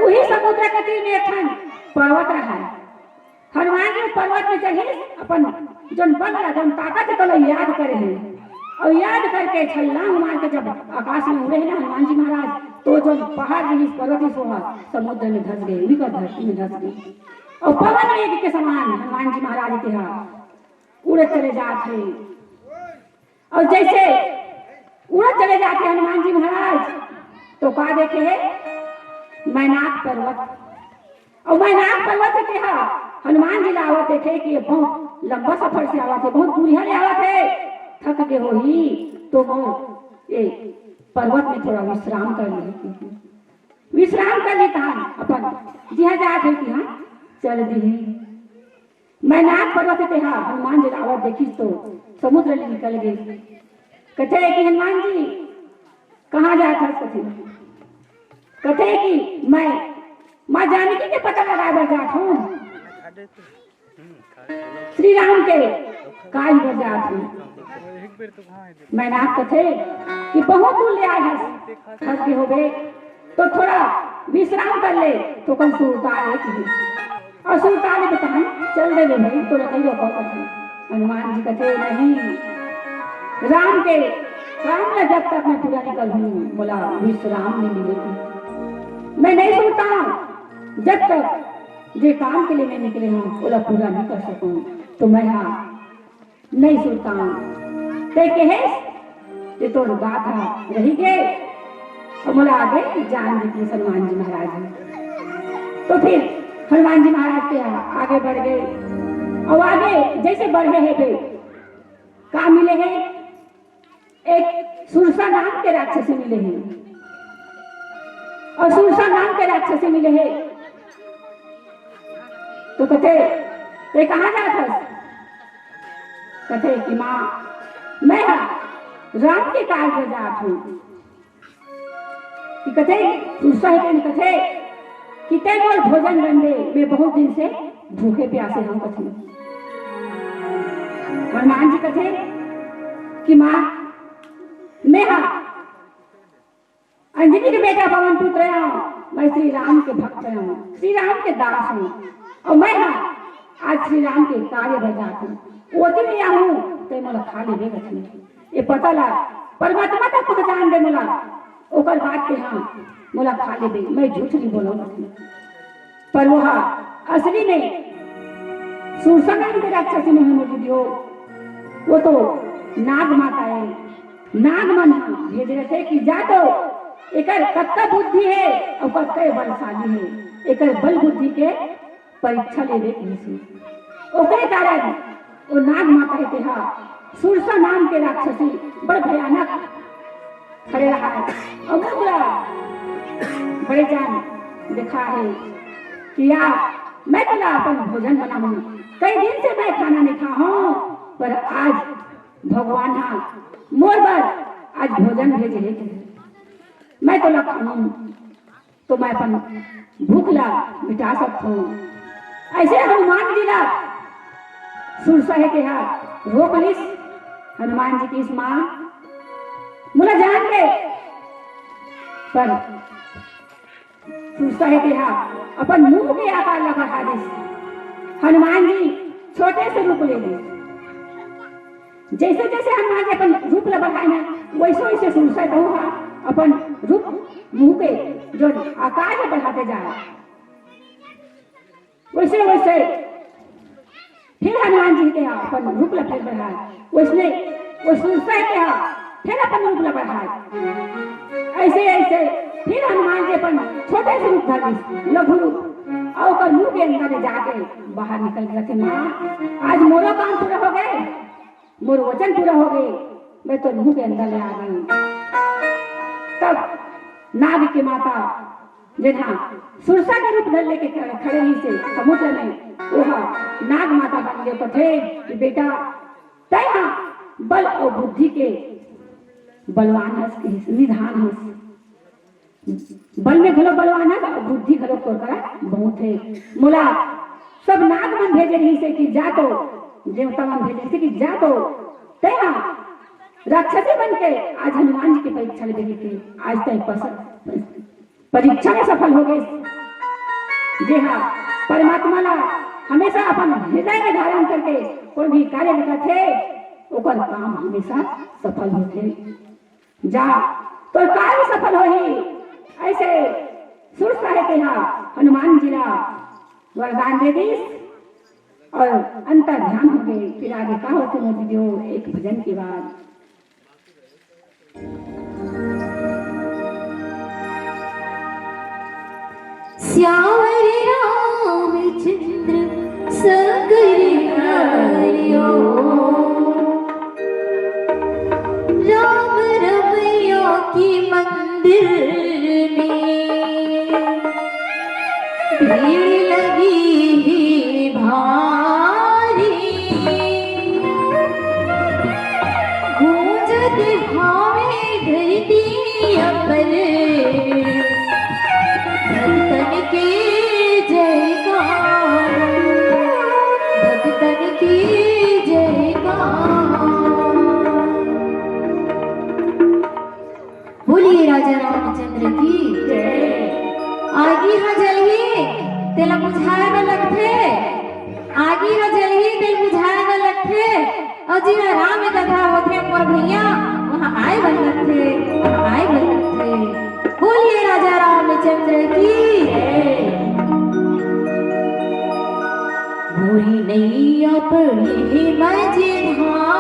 उही समुद्र के तीर में एक ठन पर्वत रहा। हनुमान जी पर्वत में चढ़े, अपन जोन बल ला, जोन ताकत हे, ओला याद करे हे। अउ याद करके छलांग मार के जब आकाश में उड़े हे ना हनुमान जी महाराज, तो जोन पहाड़ रिहिस, पर्वत रिहिस, ओहा समुद्र में धस गे, उही कर धरती में धस गे। अउ पवन वेग के समान हनुमान जी महाराज के हा उड़त चले जात हे। अउ जइसे उड़त चले जात हे हनुमान जी महाराज, तो का देखे हे? मैनाक पर्वत। अउ मैनाक पर्वत हे तेहा हनुमान जी ला आवत देखे कि ये बहुत लंबा सफर से आवत हे, बहुत दूरिहा ले आवत हे, थक गे होही, तो वो ये पर्वत में थोड़ा विश्राम कर ले। विश्राम कर ले, तहान अपन जिहाँ जात हे तिहाँ चल दिही। मैनाक पर्वत हे तेहा हनुमान जी ला आवत देखिस तो समुद्र ले निकल गे। कथे कि हनुमान जी, कहाँ जात हस? कथे, कथे कि मैं माँ जानकी के पता लगाए बर जात हूँ। श्री राम के काज बर जात हूँ। मैनाक कथे कि बहुत दूर ले आए हस, थक गे होबे, तो थोड़ा विश्राम कर ले, तो कल सुरता आए कि। अउ सुरता ले बतान, चल दे भाई, तोला नइ रोकव कथे। हनुमान जी कथे, नहीं, राम के काम ला जब तक मैं पूरा नइ कर लूँ, मोला विश्राम नइ मिले। मैं नइ सुरतांव, जब तक जे काम के लिए मैं निकले हूँ, ओला पूरा नइ कर सकूँ। तो मैं हा नइ सुरतांव। तैं कहेस, ते तोर बात ह रहि गे, अउ मोला आगे जान देतिस हनुमान जी महाराज। तो फिर हनुमान जी महाराज के आगे बढ़ गे, अउ आगे जइसे बढ़े हेबे, का मिले हे? एक सुरसा नाम के राक्षसी मिले हे, अउ सुरसा नाम के राक्षसी मिले हे। तो कथे, "तैं कहाँ जात हस?" कथे कि, "माँ, मैं हा राम के काज बर जात हूँ।" कि कथे, सुरसा हे तेन कथे कि, "तैं मोर भोजन बनबे, मैं बहुत दिन से भूखे प्यासे हूँ," कथे। हनुमान जी कथे कि, "माँ, मैं हा अंजनी के बेटा पवन पुत्र हूँ, मैं श्री राम के भक्त हूँ, श्री राम के दास हूँ, अउ मैं हा आज श्री राम के कार्य बर जात हूँ, ओती नइ आहूँ, तैं मोला खा लेबे कथे। ये पता ला परमात्मा तक पहुँचान दे मोला, ओकर बाद के हाँ मोला खा लेबे, मैं झूठ नइ बोलंव कथे।" पर वो हा असली में सुरसा नाम के राक्षसी नइ हे मोर दीदी हो, वो तो नाग माता हे। नाग मन ह भेजे रथे कि जा तो एकर कतका बुद्धि हे अउ कतका ये बलशाली हे, एकर बल बुद्धि के परीक्षा लेबे कहिस। ओकरे कारण वो नाग माता हे तेहा सुरसा नाम के राक्षसी बड़ भयानक खड़े रहा हे अउ मुंह ला बड़े जान देखा हे कि या मैं तोला अपन भोजन बनाहूं, कई दिन से मैं खाना नइ खाहूं, पर आज भगवान हा मोर बर आज भोजन भेजे हे, मैं तोला खाहूं तो मैं अपन भूख ला मिटा सकत हूँ। अइसे हनुमान जी ला सुरसा हे तेहा रोक लिस। हनुमान जी कहिस, माँ, मोला जान दे, पर सुरसा हे तेहा अपन मुंह के आकार ला बढ़ा दिस। हनुमान जी छोटे से रूप ले लिस। जइसे जइसे हनुमान जी अपन रूप ला बढ़ाए ना, वइसे वइसे सुरसा हे तेहा अपन रूप, मुंह के जो आकार ला बढ़ाते जाए, वइसे वइसे फिर हनुमान जी तेहा अपन रूप ला फिर बढ़ाए, वइसने वो सुरसा हे तेहा फिर अपन रूप ला बढ़ाए। अइसे अइसे फिर हनुमान जी अपन छोटे से रूप धर लिस, लघु रूप, अउ ओकर मुंह के अंदर ले जाके बाहर निकल गे, "माँ, आज मोरो काम पूरा हो गे, मोर वचन पूरा हो गे, मैं तोर मुंह के अंदर ले आ गे हूँ।" तब नाग के माता जेन हा सुरसा के रूप धर लेके खड़े रहिस हे समुद्र में, ओहा नाग माता बन के कथे कि बेटा, तैं हा बल अउ बुद्धि के बलवान हस, निधान हस। बल में घलो बलवान हस अउ बुद्धि घलो तोर करा बहुत हे। मोला सब नाग मन भेजे रहिस हे कि जा तो, देवता मन भेजे रहिस हे कि जा तो, तैं हा राक्षसी बन के आज हनुमान जी के परीक्षा लेबे के, आज तैं पस-, परीक्षा में सफल हो गइस। जे हा परमात्मा ला हमेशा अपन हृदय में धारण करके कोई भी कार्य करथे, ओकर काम हमेशा सफल होथे। जा, तोर कार्य सफल होही, ऐसे सुरसा हे तेहा हनुमान जी ला वरदान दे दिस और अंतर ध्यान हो गए। फिर आगे का होथे मोर video एक भजन के बाद। सियावर रामचंद्र संग रिहारियो, राम रमैया के मंदिर में भीड़ लगी ही भारी। गूंजत हावे धरती अपर, भक्तन के जयकार, भक्तन के जयकार। बोलिए राजा रामचंद्र की जय। आगी ह जलही, तेला बुझाए न लगथे। आगी ह जलही, तेला बुझाए न लगथे। अउ जिहां राम कथा होथे मोर भैया, वहां आए बर लगथे, वहां आए बर लगथे। बोलिए राजा रामचंद्र की जय। मोरी नैया पड़ी हे मझधार,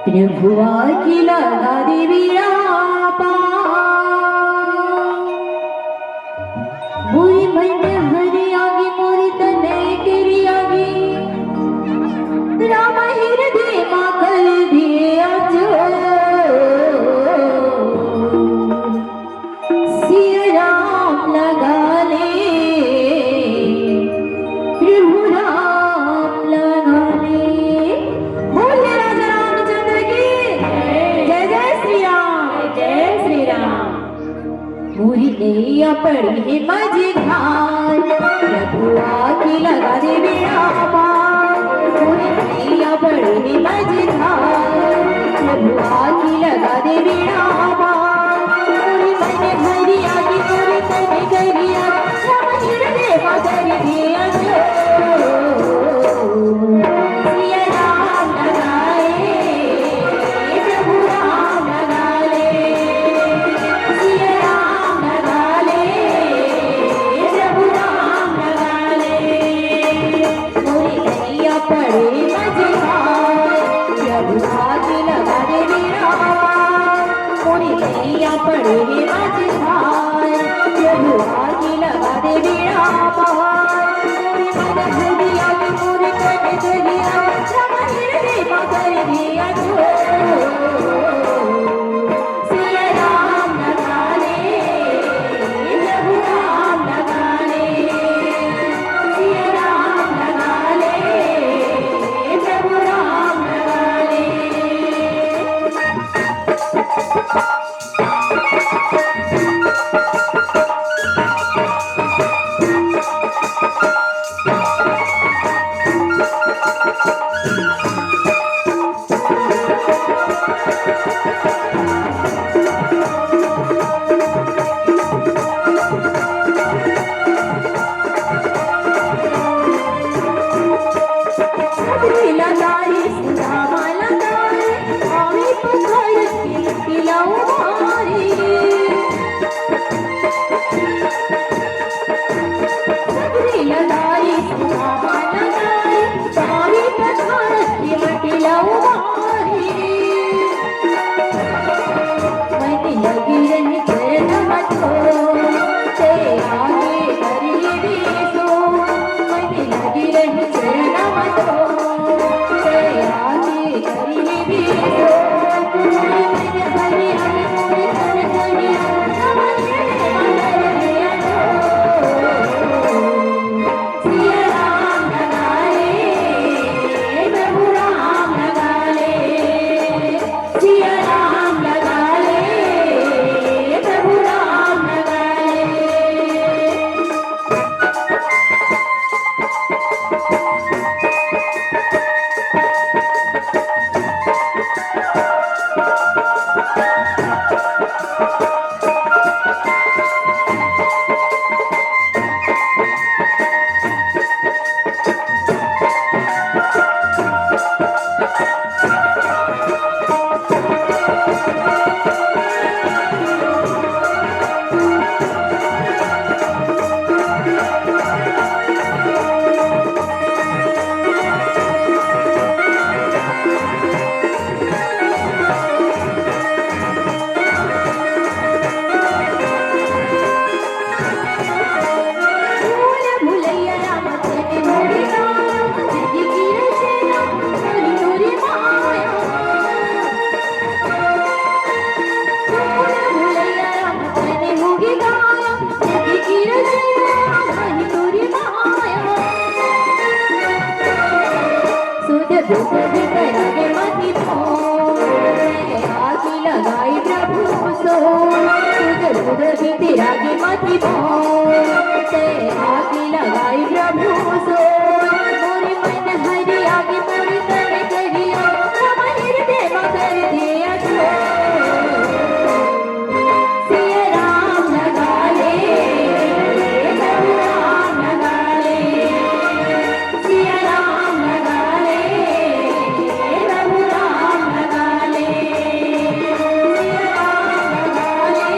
प्रभु आके लगा दे बेड़ा पार। मोरी मन हरि आगे, मोरी तन करी आगे, राम हृदय मा कर दिया जो। सिया राम लगा ले, प्रभु राम लगा ले। बोलिए राजा रामचंद्र की जय। जय श्री राम, जय श्री राम। मोरी नैया पड़ी हे मझधार, प्रभु आके लगा दे बेड़ा पार। मोरी नैया पड़ी हे मझधार, प्रभु आके लगा दे बेड़ा पार। मोरी मन हरि आगे, मोरी तन करी आगे, राम हृदय मा कर दिया जो। सिया राम लगा ले, प्रभु राम लगा ले। सिया राम लगा ले, प्रभु राम लगा ले। मोरी नैया पड़ी मझधार, प्रभु आके लगा दे बेड़ा पार। मोरी नैया पड़ी मझधार, प्रभु आके लगा दे बेड़ा पार। मोरी मन हरि आगे, मोरी तन करी आगे, राम हृदय मा कर दिया जो। सिया राम लगा ले, प्रभु राम लगा ले। सिया राम लगा ले, प्रभु राम लगा ले। तेरा के मति मोर, ते आके लगाई प्रभु सोर। मोर मन हरि आगे मोर तन करियो, सब हृदय मा कर दिया छोर। सिया राम लगा ले, प्रभु राम लगा ले। सिया राम लगा ले, प्रभु राम लगा ले। सिया राम लगा ले,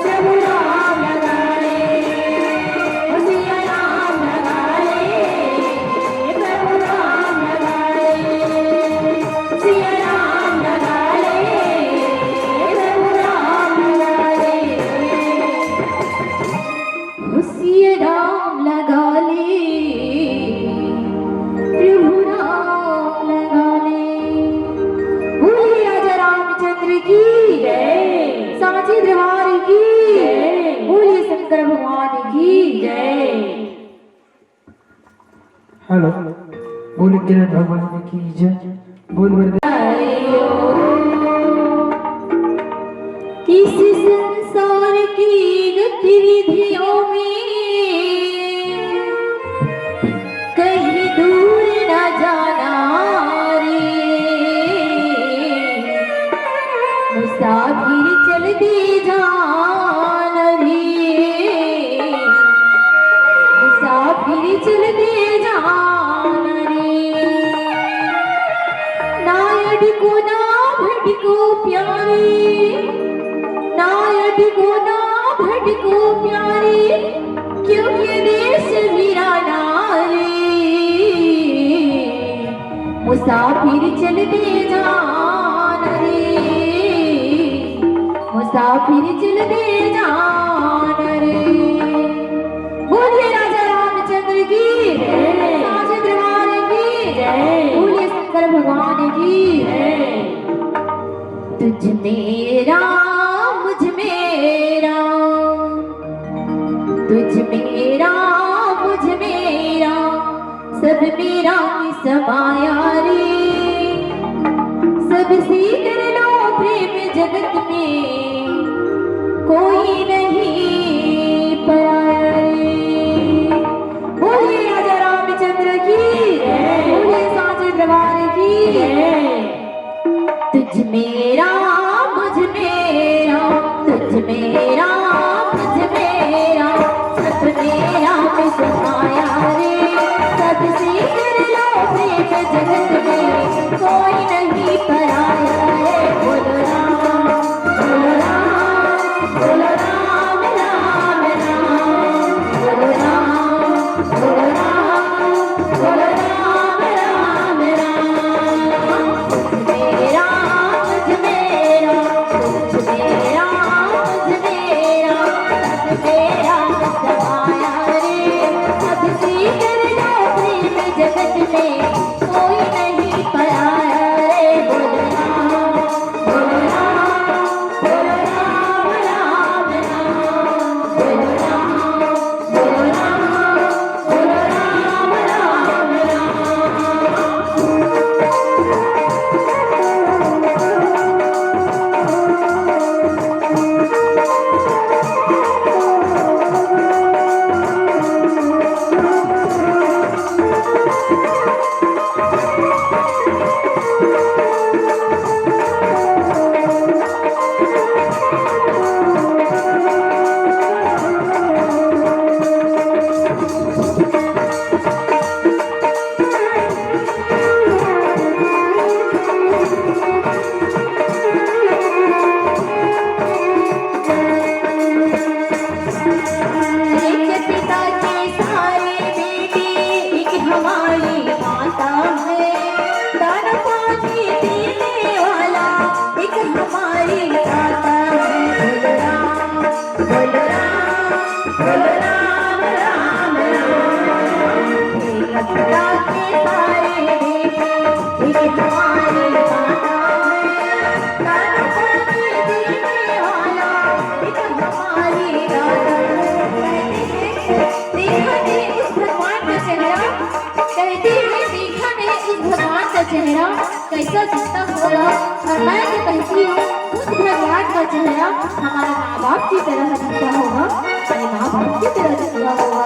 प्रभु राम लगा ले। ओ सिया राम लगा ले, प्रभु राम लगा ले। सिया राम लगा ले, प्रभु राम लगा ले। ओ सिया राम लगा ले, प्रभु राम लगा ले। बोलिए राजा रामचंद्र की जय। सांची दरबार की जय। बोलिए शंकर भगवान की जय। हेलो, बोल किरण भगवान की जय। बोल वरदे। इस संसार की गतिविधियों में कहीं दूर न जाना रे, मुसाफिर चलते जाना रे, मुसाफिर चलते जाना रे। ना अटको ना भटको प्यारे, ना अटको ना भटको प्यारे, क्योंकि देश मेरा ना रे। मुसाफिर चलते जाना रे, मुसाफिर चलते जाना रे। बोलिए राजा रामचंद्र की जय। सांची दरबार की जय। बोलिए शंकर भगवान की जय। तुझ मेरा, मुझ मेरा, तुझ मेरा, मुझ मेरा, सब मेरा ही समाया रे। सबसे कर लो प्रेम जगत में, कोई नहीं पराया रे। बोलिए राजा रामचंद्र की, बोलिए सांची दरबार की। तुझ मेरा, मुझ मेरा, तुझ मेरा, मुझ मेरा, सब मेरा में समाया रे। सबसे कर लो प्रेम जगत में, कोई नहीं पराया रे। बोलो राम, बोलो राम, बोलो राम, राम, राम, बोलो राम, बोलो राम, बोलो राम, राम, राम। मेरा, मुझ मेरा, तुझ मेरा, मुझ मेरा, सब मेरा समाया रे। सबसे कर लो प्रेम जगत में, कोई नहीं पराया रे। बोलो राम, बोलो राम, बोलो राम, राम, राम, बोलो राम। एक पिता के सारे बेटे, एक हमारी माता है। दाना पानी देने वाला एक हमारी माता है। बोलो राम, बोलो राम, बोलो राम, राम, राम। एक पिता के सारे बेटे, एक हमारी माता है। दाना पानी देने वाला एक हमारी माता है। देखा नहीं उस भगवान का चेहरा, कहती है, देखा नहीं उस भगवान का चेहरा, कैसा दिखता होगा। और मैं तो कहती हूँ, उस भगवान का चेहरा हमारे माँ बाप की तरह दिखता होगा, हमारे माँ बाप की तरह दिखता होगा।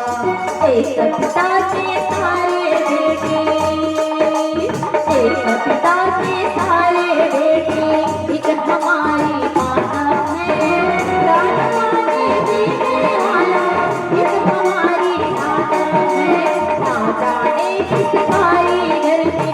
एक पिता के सारे बेटे, एक पिता के सारे बेटे, एक हमारी माता है, प्राण पाने जीने वाला, एक हमारी माता है। ना जाने किस कारीगर ने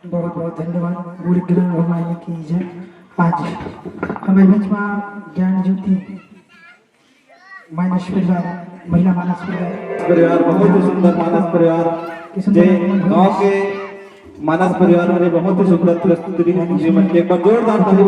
बहुत बहुत धन्यवाद। बोले गजानन भगवान की जय। आज हमर बीच में ज्ञान ज्योति मानस परिवार, महिला मानस परिवार। परिवार, बहुत ही सुंदर मानस परिवार। गांव के मानस परिवार में बहुत ही सुंदर प्रस्तुति रही। एक बार जोरदार ताली।